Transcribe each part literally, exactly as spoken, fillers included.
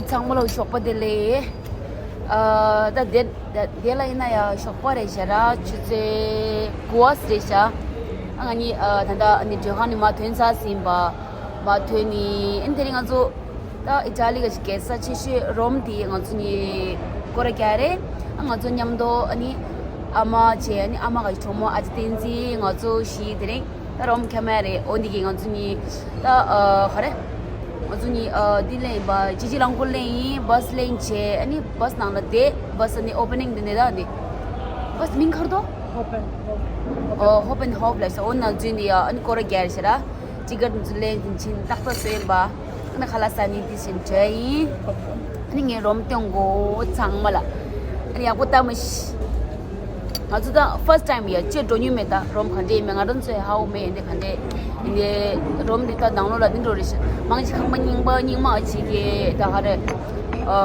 ཚང་མ་ལ་ཞོགས་པ་བདེ་ལེགས། ཨ་ད་དེ་དེ་ལ་ཡིན་ན་ཡང་ཞོགས་པ་རེད་ཤག་ར། ཆུ་ཚོད་དགུ་པ་རེད་ཤག་ཨ་ང་གཉིས་ཨ་ད་ལྟ་ཨ་ནི་མགྲོན་ཁང་ནས་མར་ཐོན་ཚར་ཟིན་པ། མར་ཐོན་ནས་ཨ་ནི་དེ་རིང་ང་ཚོ་ད་ཨི་ཊ་ལི་གི་རྒྱལ་ས་ཆེ་ཤོས་རོམ་དེ་ང་ཚོ་གཉིས་སྐོར་ར་རྒྱག་རེད། ཨ་ང་ཚོ་མཉམ་དུ་ཨ་ནི་ཨ་མ་བྱས། ཨ་ནི་ཨ་མ་གི་གྲོགས་མོ་ཨ་ཅེ་བསྟན་འཛིན། ང་ཚོ་བཞི་དེ་རིང་ད་རོམ་ཁ་མ་རེད། འོ་འདི་གི་ང་ཚོ་གཉིས་ད་ཨ་ག་རེ། ང་ཚོ་གཉིས་ཨ་འདི་ལེན་པ་ཅི་ཅི་རླངས་འཁོར་ལེན་ཡིན། བྷ་སི་ལེན་བྱས། ཨ་ནི་བྷ་སི་ནང་ལ་བསྡད། བྷ་སི་ཨ་ནི་ཨོ་པེ་ནིང་འདི་ནས་ད་འདི་བྷ་སི་མིང་ག་རེ་འདུག Hop and Hop. ཨོ་Hop and Hop ལབ་ས། འོ་ན་འཛུལ་ནས་ཡ་ཨ་ནི་སྐོར་ར་རྒྱག་རེད་ཤག་ར། ཅི་གར་འཛུལ་ལེན་དེ་ཕྱིན་ཏག་ཏག་བཟོས་ཡིན་པ། ཨ་ནི་ཁ་ལག་ཟ་ནི་དེ་བཞིན་བྲོས་ཡིན། ཨ་ནི་ངས་རོམ་སྟོན་གོ་ཚང་མ་ལ། ཨ་ནི་ཡག་པོ་ལྟ་མ་ཤི། ང་ཚོ་ད་first time ཡ་ཅེ་འགྲོ་མྱོང་མེད། ད་རོམ་ག་འདྲས་མེད། ང་རང་ཚོའི་ཧ་གོ་མེད། འདི་ག་འདྲས་ཡིན་ནའི་རོམ་འདི་ད་ནང་ལོགས་ལ་འདི་འགྲོ་རེད་ཤག་མང་ཆེ་ཁང་པ་རྙིང་པ་རྙིང་མ་ཅིག་གི་ད་ག་རེ། ཨ་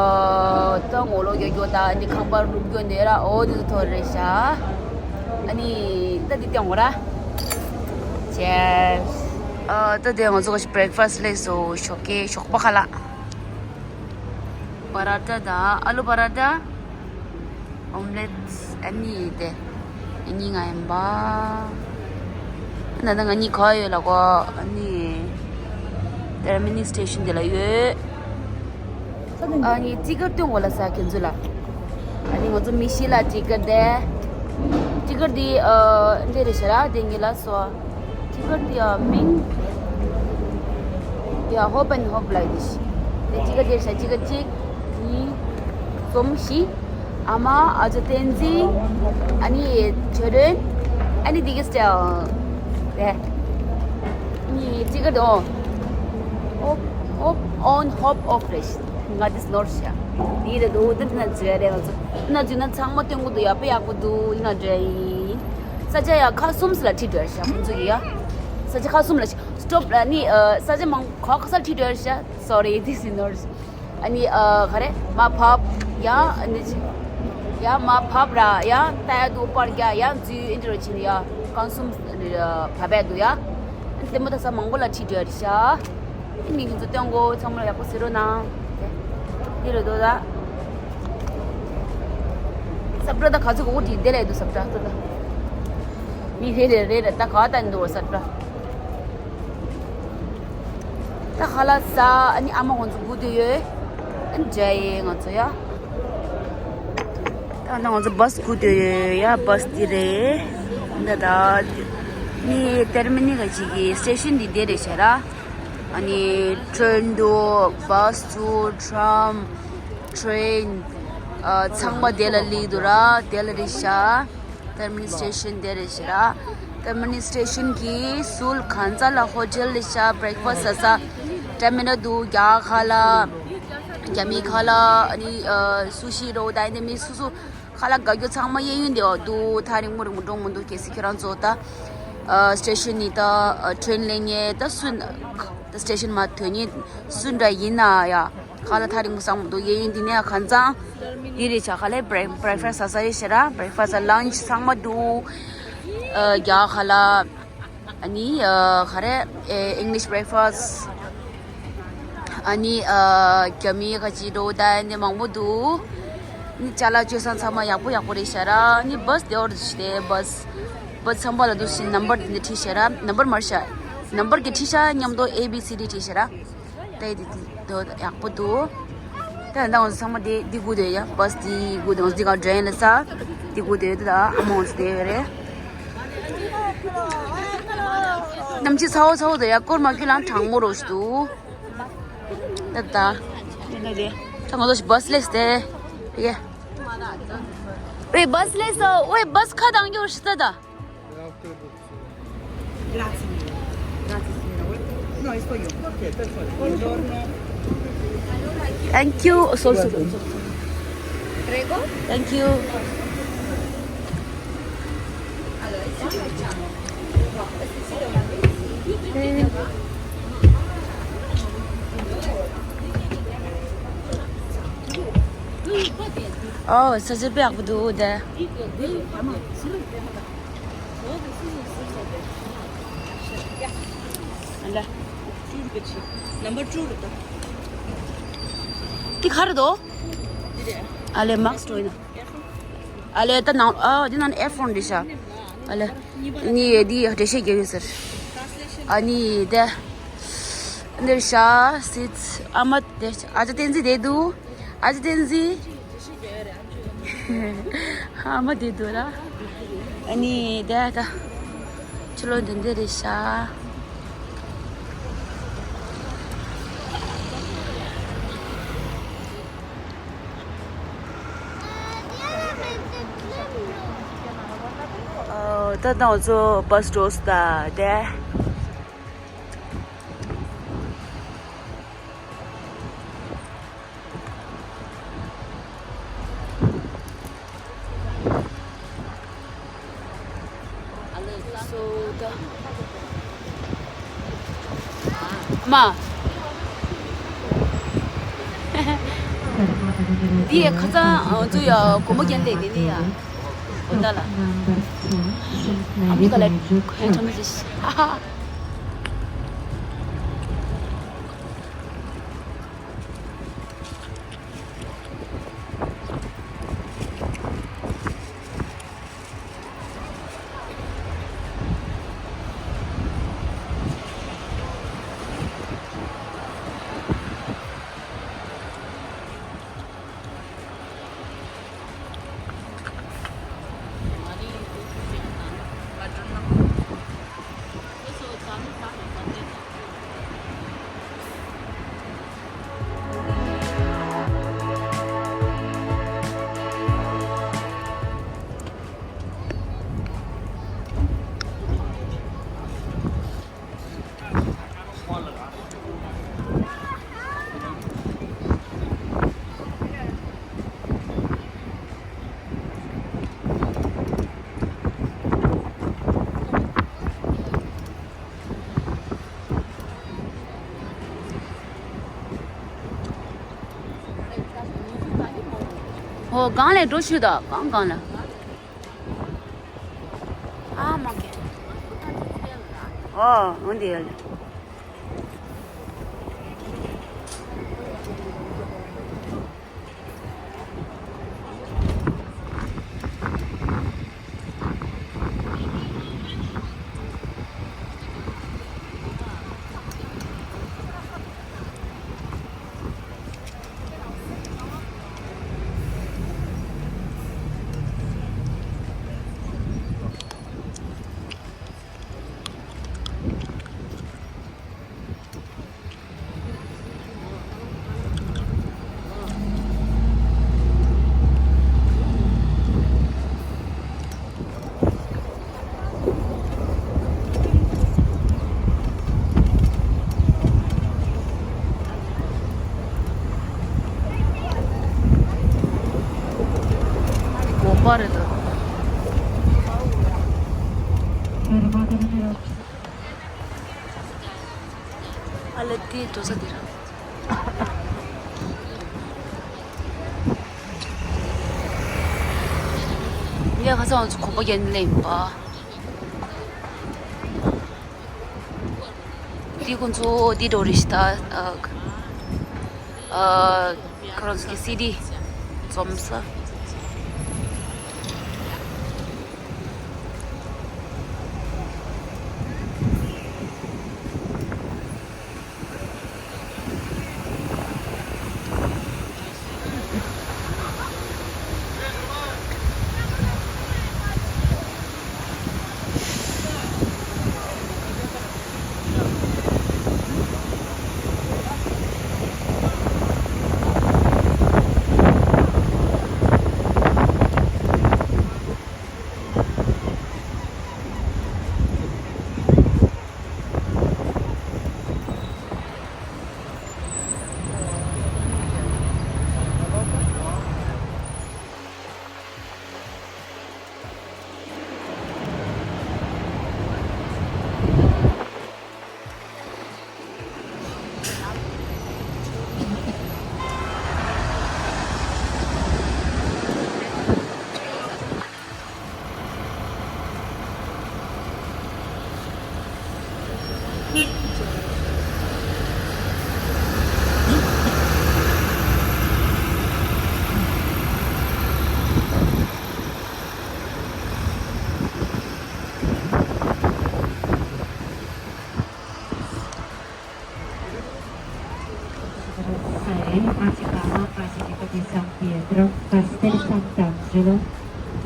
ད་ངོ་ལོག་རྒྱག་རྒྱུ་ད་འདི་ཁང་པ་རུབ་རྒྱུ་འདི་ར། འོ་འདི་ཚོ་ཐོར་རེད་ཤག་ཨ་ནི་ད་འདི་སྟོན་གོ་ར། Cheers. ཨ་ད་དེ་ང་ཚོ་ག་ཞིག་breakfast ལས་སོ། ཞོགས་ཀས་ཞོགས་པ་ཁ་ལག་པ་ར་ཏ་དང་ཨ་ལུ་པ་ར་ཏ། ཨོམ་ལེཊ་ཨ་ནི་དེ་ཨ་ནི་ང་ཡིན་པ། ད་ལྟ་ང་གཉིས་ག་ཡོད་ལ་གོ། ཨ་ནི་ཏེར་མི་ནལ་སི་ཊེ་ཤན་དེ་ལ་ཡོད། ཨ་ནི་ཊི་ཀེཊ་སྟོན་གོ་ལ་ས་ཁྱེད་ཚོ་ལ། ཨ་ནི་ང་ཚོ་མི་ཤི་ལ་ཊི་ཀེཊ་དེ། ཊི་ཀེཊ་དེ་ཨ་འདི་རེད་ཤག་ར། དེ་ངེད་ལ་སོ། ཊི་ཀེཊ་དེ་ཨ་མིང་། ཡ་Hop and Hop ལབ་དེ་ཤི། དེ་ཊི་ཀེཊ་དེ་རེད་ཤག་ཊི་ཀེཊ་གཅིག་གཉིས་གསུམ་བཞི། ཨ་མ་ཨ་ཅོ་བསྟན་འཛིན། ཨ་ནི་ཆོས་སྒྲོན། ཨ་ནི་དེ་གི་སི་ཊེལ་དེ། ཨ་ནི་ཊི་ཀེཊ་དེ་ཨོ། Hop, Hop on Hop off རེད། ང་དེ་སི་ནོར་ཤ། དེ་རེད་འདུག་དེ་དེ་ན་འཛུལ་རེད། ང་ཚོ་དེ་ན་འཛུལ་ན་ཚང་མ་སྟོན་གི་འདུག་ཡག་པོ་ཡག་པོ་འདུག་ཡིན་ན་འདྲ་ཡིན། ས་ཆ་ཡ་ཁག་གསུམ་ལ་ཁྲིད་འགྲོ་ཤག་ཁོང་ཚོ་གི་ཡ། ས་ཆ་ཁག་གསུམ་ལ་སི་ཊོབ་ཨ་ནི་ས་ཆ་མང་ཁག་ཁག་ས་ལ་ཁྲིད་འགྲོ་ཤག་སོ་རི་དེ་སི་ནོར་ཤ། ཨ་ནི་ཨ་ག་རེ་མར་བབས་ཡ། ཨ་ནི་ཡ་མར་བབས་ར་ཡ། ལྟ་ཡ་འདུག་པར་རྒྱག་ཡ་འཛུལ་ཨེ་འདྲ་རོ་ཕྱིན་ཡ། ཁང་གསུམ་བབས་ཡ་འདུག་ཡ། ཨ་ནི་དེ་མོ་ད་ས་མང་པོ་ལ་ཁྲིད་འགྲོ་ཡ་རེད་ཤག་ཨ་ནི་ཁྱེད་ཚོ་སྟོན་གོ་ཚང་མ་ལ་ཡག་པོ་གཟིགས་རོགས་གནང་། དེ་རེད་འདུག་ད། སབ་ཏྲ་ད་ག་ཚོད་གོ་གོ་དྲིས་དེ་ལས་འདུག་སབ་ཏྲ་ད་ད། མི་རེ་རེ་རེ་རེ་ད་ག་ད་འདུག་སབ་ཏྲ། ད་ཁ་ལག་ཟ། ཨ་ནི་ཨ་མ་ཁོང་ཚོ་སྒུག་བསྡད་ཡོད། ཨ་ནི་འདྲ་ཡེ་ང་ཚོ་ཡ། ད་ནི་ང་ཚོ་བྷ་སི་སྒུག་བསྡད་ཡོད་ཡ། བྷ་སི་འདི་རེད། འདི་ད་ནི་ཏེར་མི་ནལ་ག་ཅིག་གི་སི་ཊེ་ཤན་འདི་འདི་རེད་ཤག་ར། ཨ་ནི་ཊེན་འདུག་བྷ་སི་འདུག་ཊམ། ཊེན། ཨ་ཚང་མ་དེ་ལ་སླེབས་འདུག་ར། དེ་ལ་རེད་ཤག་ཏེར་མི་ནལ་སི་ཊེ་ཤན་དེ་རེད་ཤག་ར། ཏེར་མི་ནལ་སི་ཊེ་ཤན་གྱི་ཟུར་གང་ས་ལ་ཧོ་ཊེལ་རེད་ཤག་བྷི་རེག་ཕ་སི་ཊི་ཟ་ས་འདྲ་མི་འདྲ་འདུག་རྒྱ་གར་ཁ་ལག་རྒྱ་མི་ཁ་ལག་ཨ་ནི་ཨ་སུ་ཤི་རོ་ད་ཨ་ནི་མི་སུ་སུ་ཁ་ལག་དགའ་རྒྱུ་ཚང་མ་གཡས་གཡོན་དེ་འོ་འདུག་ཐག་རིང་མོ་རིང་མོ་འགྲོ་མི་འདུག་གལ་སྲིད་ཁྱེད་རང་ཚོ་ད་ཨ་སི་ཊེ་ཤན་ནས་ད་ཨ་ཊེན་ལེན་མཁན་ད་སུ་ད་སི་ཊེ་ཤན་མར་ཐོན་མཁན་སུ་འདྲ་ཡིན་ན་ཡ། ཁ་ལག་ཐག་རིང་པོ་ཟ་མི་འདུག་གཡས་གཡོན་འདི་ནས་གང་ཚང་འདི་རེད་ཤག་ཁ་ལག་བྷི་རེག་ཕ་སི་ཊི་ཟ་ས་རེད་ཤག་ར། བྷི་རེག་ཕ་སི་ཊི་ལན་ཆི་ཚང་མ་འདུག་ཨ་རྒྱ་གར་ཁ་ལག་ཨ་ནི་ཨ་ག་རེ་ཨེ་ཨིང་ལིཤ་བྷི་རེག་ཕ་སི་ཊི། ཨ་ནི་ཨ་རྒྱ་མི་ག་ཅི་འདྲ་བོ་ད་འདི་མང་པོ་འདུག་ཨ་ནི་ཅ་ལག་སྤྱོད་བཟང་ཚང་མ་ཡག་པོ་ཡག་པོ་རེད་ཤག་ར། ཨ་ནི་བྷ་སི་དེ་འོར་ཞིག་སྟེ་བྷ་སི་བྷ་སི་ཚན་པ་ལ་འདུག་སེ་ནམ་བར་འདི་འདྲ་བྲིས་ཤག་ར། ནམ་བར་མ་རེད་ཤག་ནམ་བར་གྱི་བྲིས་ཤག་མཉམ་དུ་ཨེ་བི་སི་ཌི་བྲིས་ཤག་ར། ད་འདི་འདི་འདི་ཡག་པོ་འདུག་ད་ད་ང་ཚོ་ཚང་མ་འདི་འདི་སྒུག་བསྡད་ཡ། བྷ་སི་འདི་སྒུག་བསྡད། ང་ཚོ་འདི་ག་ཌེ་རེན་ལ་ས་འདི་སྒུག་བསྡད་ཡོད། ད་ཨ་མ་ང་ཚོ་བསྡད་ཡོད་རེད། གནམ་གཤིས་ཚ་བོ་ཚ་བོ་དེ་ཡ། སྐོར་མ་ཁྱོད་ལ་གྲང་མོ་རོ་ཞིག་འདུག་ད་ད་ད་ང་ཚོ་བྷ་སི་སླེབས་ཏེ་ཡ། ཝེ་བྷ་སི་སླེབས་སོང་། ཝེ་བྷ་སི་ཁ་གདངས་རྒྱུ་རེད་ཤག་ད་ད། Grazie mille. Grazie signora. No, è sbagliato. Ok, perfetto. Buongiorno. Thank you. Sol, sol, sol. Prego. Thank you. Allora, adesso ci facciamo. Oh, such a big buddha. Number two. འདི་ག་རེ་འདུག་ཨ་ལེ་མཱག་སི་འགྲོ་ཡིན་ན། ཨ་ལེ་ད་ནང་ཨ་འདི་ནང་ཨེར་ཕོན་རེད་ཤག་ཨ་ལེ་ནི་འདི་འགྲེལ་བཤད་རྒྱག་ཡོད་ཟེར། ཨ་ནི་དེ་འདིར་ཤག་སིད་ཨ་མ་དེ་ཨ་ཅག་བསྟན་འཛིན་དེ་འདུག་ཨ་ཅག་བསྟན་འཛིན། ཨ་མ་དེ་འདུག་ར། ཨ་ནི་དེ་ད་ཕྱི་ལོགས་འདི་འདི་རེད་ཤག་ཨ་ད་ང་ཚོ་བྷ་སི་འགྲོ་སོང་ད་དེ། སོ་ད། མ། འདི་ཡ་ཁ་སང་ཨ་ཚོ་ཡ་སྒོར་མོ་རྒྱན་ལས་དེ་ནི་ཡ། དགོན་བདག་ལ། ཨ་མི་ག་ལ་ཁོ་ཡང་ཁྲོམ་ཟེར། ཧ་ཧ། ཨོ་སྒང་ལ་འགྲོ་ཤོག་ད་སྒང་སྒང་ལ། ཨ་མ་ཀེ། ཨོ་འོན་ཏེ་ཡ་ལེ། དགོན་པ་རེད་ད། ཨ་ལེ་དེའི་འགྲོ་ས་དེ་རེད། ངས་ཁ་སང་ང་ཚོ་གོམ་པ་རྒྱག་ནས་སླེབས་ཡིན་པ། དེ་ཁོང་ཚོ་དེ་འགྲོ་རེད་ཤག་ད། ཨ། ཨ། ཁོ་རང་ཚོ་གི་སི་ཌི་འཛོམས་ས། Centro, Castel Sant'Angelo,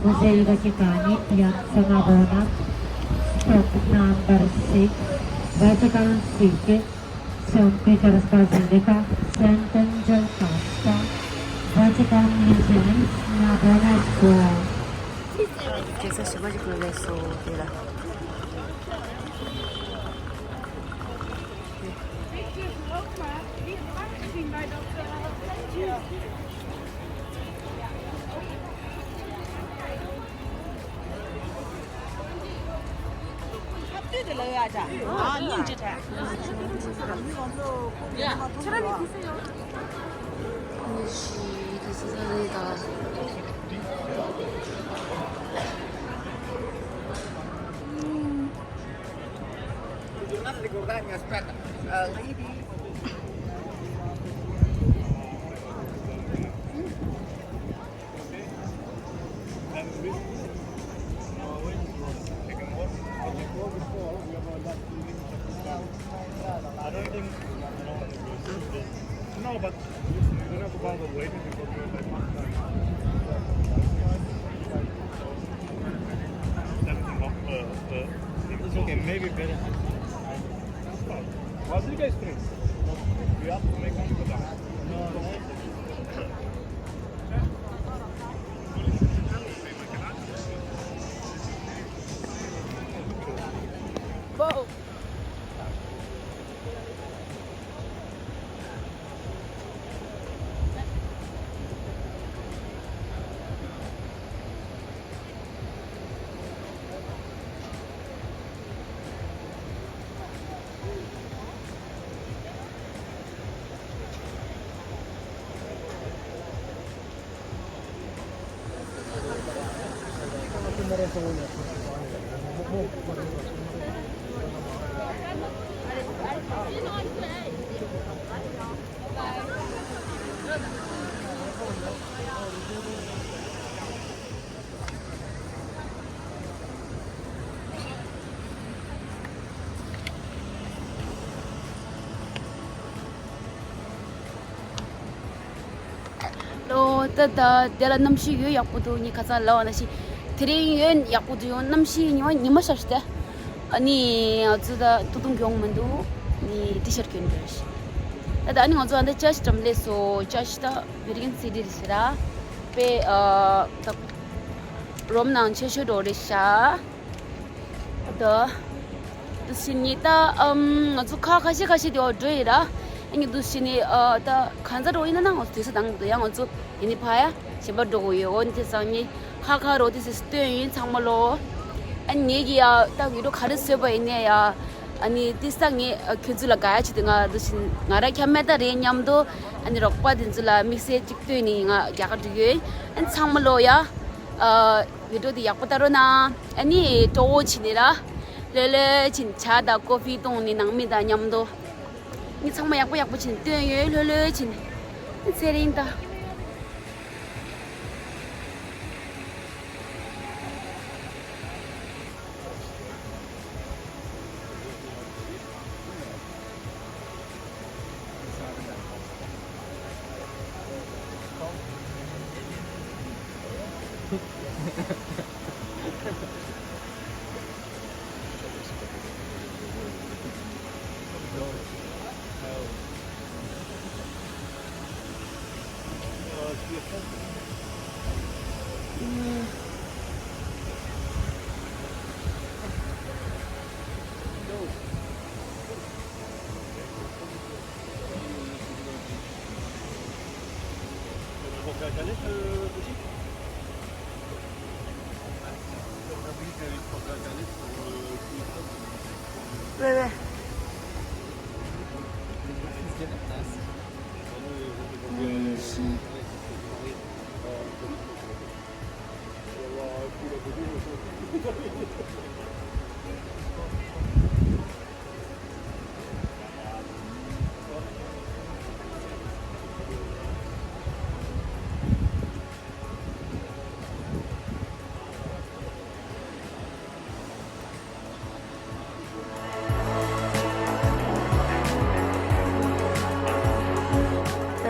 Museo Vaticani, Piazza Navona, stop number six, Vatican City, Saint Peter's Basilica, Saint Angel Castle, Vatican Museum, Navona Square. རྒྱལ་ས་ཞེ་པོ་ཅིག་ལ་སླེབས་སོང་དེ་ལ། I don't think, no, but you don't have to bother waiting because you're like one time. Seventeen of, uh, uh, it's okay, maybe better. What do you guys think? We have to make people down. No, no. ལོ། ད་ད་དེ་ལ་གནམ་གཤིས་ཡོད་ཡག་པོ་འདུག་ཉི་ཁ་ཚ་ལ་བ་ན་ཤི། དེ་རིང་ཡོད་ཡག་པོ་འདུག་ཡོང་གནམ་གཤིས་ཉི་མ་ཉི་མ་ཤར་ཤི་ད། ཨ་ནི་ང་ཚོ་ད་ཏུ་ཏུང་གྱོང་མི་འདུག་ནི་ཏི་ཤར་གྱོན་འདྲ་ཤི། ད་ད་ཨ་ནི་ང་ཚོ་ཨ་འདི་ཅར་ཅི་འགྲམ་ལས་སོ་ཅར་ཅི་ད་བེ་རི་གན་སི་ཏི་རེད་ཤི་ར། པེ་ཨ་ད་རོམ་ནང་ཆེ་ཤོས་འགྲོ་རེད་ཤ། ད། དུ་ཕྱིན་ནི་ད་ཨམ་ང་ཚོ་ཁ་ཁ་ཤས་ཁ་ཤས་དེ་འོ་འགྲོ་ཡི་ར། ཨ་ནི་དུ་ཕྱིན་ནི་ཨ་ད་གང་ཚ་འགྲོ་ཡིན་ན་ང་ཚོ་དུས་ཚོད་དང་དུ་ཡང་ང་ཚོ་ཡིན་ནི་ཕ་ཡ་གཞན་པ་འགྲོ་གི་ཡོད། འོ་ནི་དེ་སང་ནི་ཁ་ཁ་རོ་དེ་སི་སྟོན་ཡིན་ཚང་མ་ལོ། ཨ་ནི་ངེད་ཀྱི་ཡ་ད་ཡུ་རོ་ག་རེ་བཟོས་པ་ཡིན་ནའི་ཡ། ཨ་ནི་དེ་ས་ངས་ཨ་ཁྱོད་ཚོ་ལ་དགའ་ཡ་ཆེད་དུ་ང་དུ་ཕྱིན་ང་ར་ཁྱ་མེད་ད་རེད་མཉམ་དུ་ཨ་ནི་རོགས་པ་དེ་ཚོ་ལ་དམིགས་བསལ་གཅིག་སྟོན་ནི་ང་རྒྱ་གར་འགྲོ་གི་ཡོད། ཨ་ནི་ཚང་མ་ལོ་ཡ། ཨ། བི་ཌིའོ་འདི་ཡག་པོ་ལྟ་རོགས་གནང་། ཨ་ནི་སྤྲོ་བོ་བྱིན་ནི་ར། ལྷོད་ལྷོད་བྱིན་ཇ་དང་ཀོ་ཕི་བཏུང་ནི་ནང་མི་དང་མཉམ་དུ། ཨ་ནི་ཚང་མ་ཡག་པོ་ཡག་པོ་བྱིན་སྟོན་ཡོད་ལྷོད་ལྷོད་བྱིན། ཨ་ཚེ་རིང་ད། ད་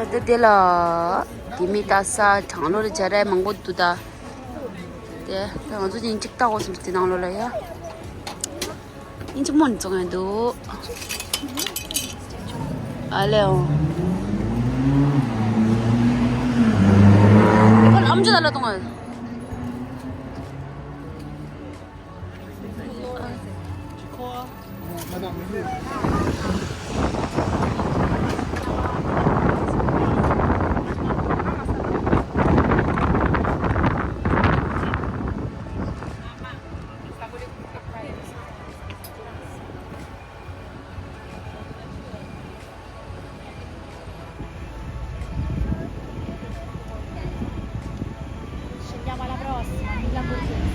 ལྟ་དེ་ལ། དེ་མི་ལྟ་ས་གྲང་ལོ་ལ་སྦྱར་ཡ་མང་པོ་འདུག་ད། དེ་ད་ང་ཚོ་ཡིན་གཅིག་ལྟ་དགོས་སམ་དེ་ནང་ལོགས་ལ་ཡ། ཡིན་གཅིག་མོ་ནི་བཙོང་ཡ་འདུག་ཨ་ལེ་འོ། ཁོ་ལ་ཨམ་ཅོག་ད་ལ་གཏོང་ཡ། Ci vediamo alla prossima, mille hamburguesi.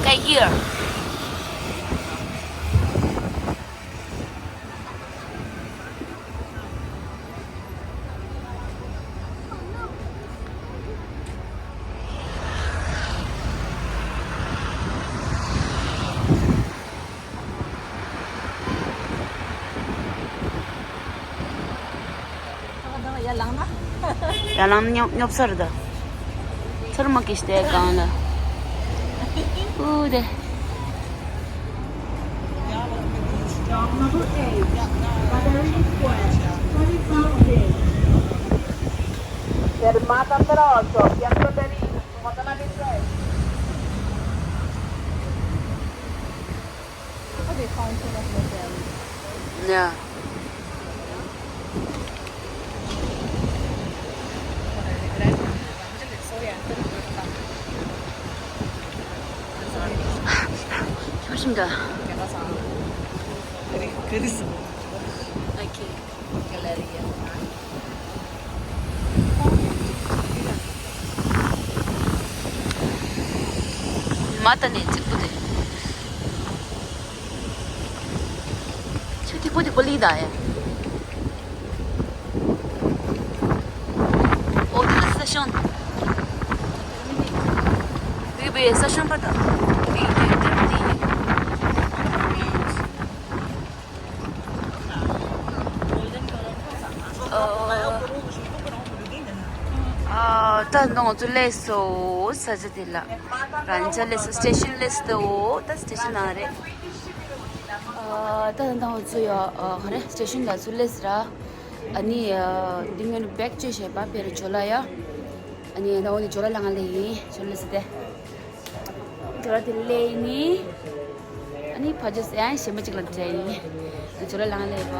Right here. ཡར་ལངས་ན། ཡར་ལངས་ན་སྙོབ་སྙོབ་ས་རེད་ད། ཚུར་མ་གིས་བལྟས་གང་ལ། ཨུ་དེ། Fermata per otto, piazza Perino, Fontana di Trevi. Yeah. 조심다. Okay. མ་ད་ནས་གཅིག་པུ་དེ། ཁྱོད་ཐིག་པོ་ཐིག་པོ་ལི་ད་ཡ། ཨོ་དེ་ལ་སེ་ཤོན། དེ་བས་སེ་ཤོན་པ་ད། དེ་དེ་དེ་དེ། ཨ། ད་ང་ཚོ་སླེབས་སོང་ས་ཆ་དེ་ལ། རང་ཅག་སླེབས་སོང་། སི་ཊེ་ཤན་སླེབས་སོང་། ད་སི་ཊེ་ཤན་ནང་རེད། ཨ། ད་ད་ང་ཚོ་ཡ། ཨ། ག་རེ། སི་ཊེ་ཤན་ལ་ཚུར་སླེབས་སོང་ར། ཨ་ནི། ཨ། འདི་ངོས་ནས་བེག་བཅོས་བྱས་པ་ཕེ་རུ་ཇོ་ལ་ཡ། ཨ་ནི་ད་འོ་ནི་ཇོ་ལ་ལ་ང་སླེབས་ཡིན། ཇོ་ལ་སླེབས་སོང་སྟེ། ཇོ་ལ་དེ་སླེབས་ནི། ཨ་ནི་ཕ་ཇོ་ཡང་གཞན་པ་གཅིག་ལ་འདྲ་ཡིན། ཇོ་ལ་ལ་ང་སླེབས་པ།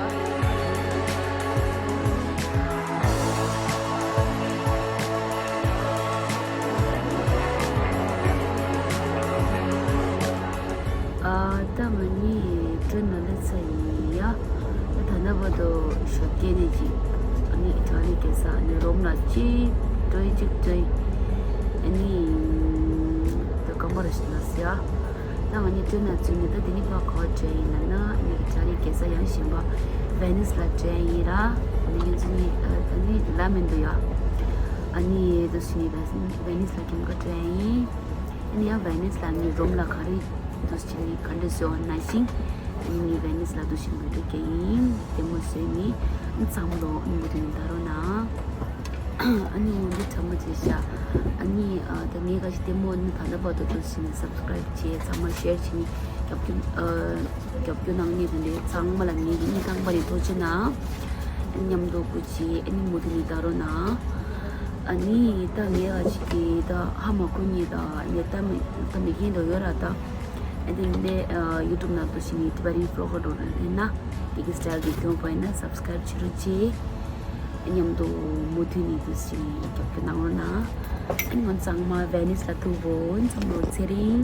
ཨ། ད་ང་གཉིས་ཏྲེན་ནང་སླེབས་ཚར་ཡིན་ཡ། ད་ད་ལྟ་བར་དུ་ཞོགས་ཀས་ནས་ཅིག་ཨ་ནི་ཨི་ཊ་ལི་རྒྱལ་ས་ཨ་ནི་རོམ་ལ་གཅིག་འགྲོ་ཡི་གཅིག་འགྲོ་ཡི། ཨ་ནི་ད་རྐང་པ་ར་ཞིག་ན་སི་ཡ། ད་ང་གཉིས་ཏྲེན་ནང་ཚུད་ནས་ད་དེ་ནས་ཕར་ག་པར་འགྲོ་ཡིན་ལབ་ན། ཨ་ནི་ཨི་ཊ་ལི་རྒྱལ་ས་ཡང་གཞན་པ་ཝེ་ནིས་ལ་འགྲོ་ཡིན་ར། ཨ་ནི་ང་ཚོ་གཉིས་ཨ་ནི་ལ་མི་འདུག་ཡ། ཨ་ནི་དུ་ཞིག་ནས་ཝེ་ནིས་ལ་ཁྱིམ་ག་འགྲོ་ཡིན། ཨ་ནི་ཡང་ཝེ་ནིས་ལ་ནི་རོམ་ལ་ག་རེ་འདུག་ཅེས་ནི་ག་འདྲ་བཟོ་བ་ནང་བཞིན། ཨ་ནི་ངས་ཝེ་ནིས་ལ་འདུག་ཅེས་བི་ཌིའོ་བརྒྱབ་ཡིན། ལྟད་མོ་བཟོས་ནི་ཚང་མ་ལོ་ཨ་ནི་མུ་མཐུད་ནས་ལྟ་རོགས་གནང་། ཨ་ནི་འོ་འདི་ཚང་མ་བྱས་ཤག་ཨ་ནི་ཨ་ད་ངས་ག་ཞིག་ལྟད་མོ་ནི་ད་ལྟ་བར་དུ་འདུག་ཅེས་ནི་སབ་སི་ཀ་རེབ་བྱས། ཚང་མ་ཤེར་བྱས་ནི་རྒྱབ་སྐྱོར་ཨ། རྒྱབ་སྐྱོར་གནང་མཁན་དེ་འདྲའི་ཚང་མ་ལ་ངའི་སྙིང་ཐག་པ་ནས་ཐུགས་རྗེ་གནང་། མཉམ་དུ་སྐུ་མཁྱེན། ཨ་ནི་མུ་མཐུད་ནས་ལྟ་རོགས་གནང་། ཨ་ནི་ད་ངས་ཨ་ཅིག་གིས་ད་ཧ་མ་གོ་མཁན་དང་ནས་ལྟ་མི་ལྟ་མི་མཁན་དུ་ཡོད་ར་ད། ཨ་དེ་འདྲའི་ཡུ་ཊུབ་ནང་དུ་ཞིག་ནས་ཊི་བེ་ཊན་བི་ལོག་གི་འགྲོ་རན་ལེན་ན། དེ་གི་སི་ཊལ་གི་སྐྱོན་པ་ཡིན་ན་སབ་སི་ཀ་རེབ་བྱེད་རོགས་གྱིས། མཉམ་དུ་མུ་མཐུད་ནས་དུ་ཞིག་ནས་རྒྱབ་སྐྱོར་གནང་རོགས་གནང་། ཨ་ནི་ང་ཚང་མ་ཝེ་ནིས་ལ་ཐུག་པོ་ཚང་མ་ཚེ་རིང་།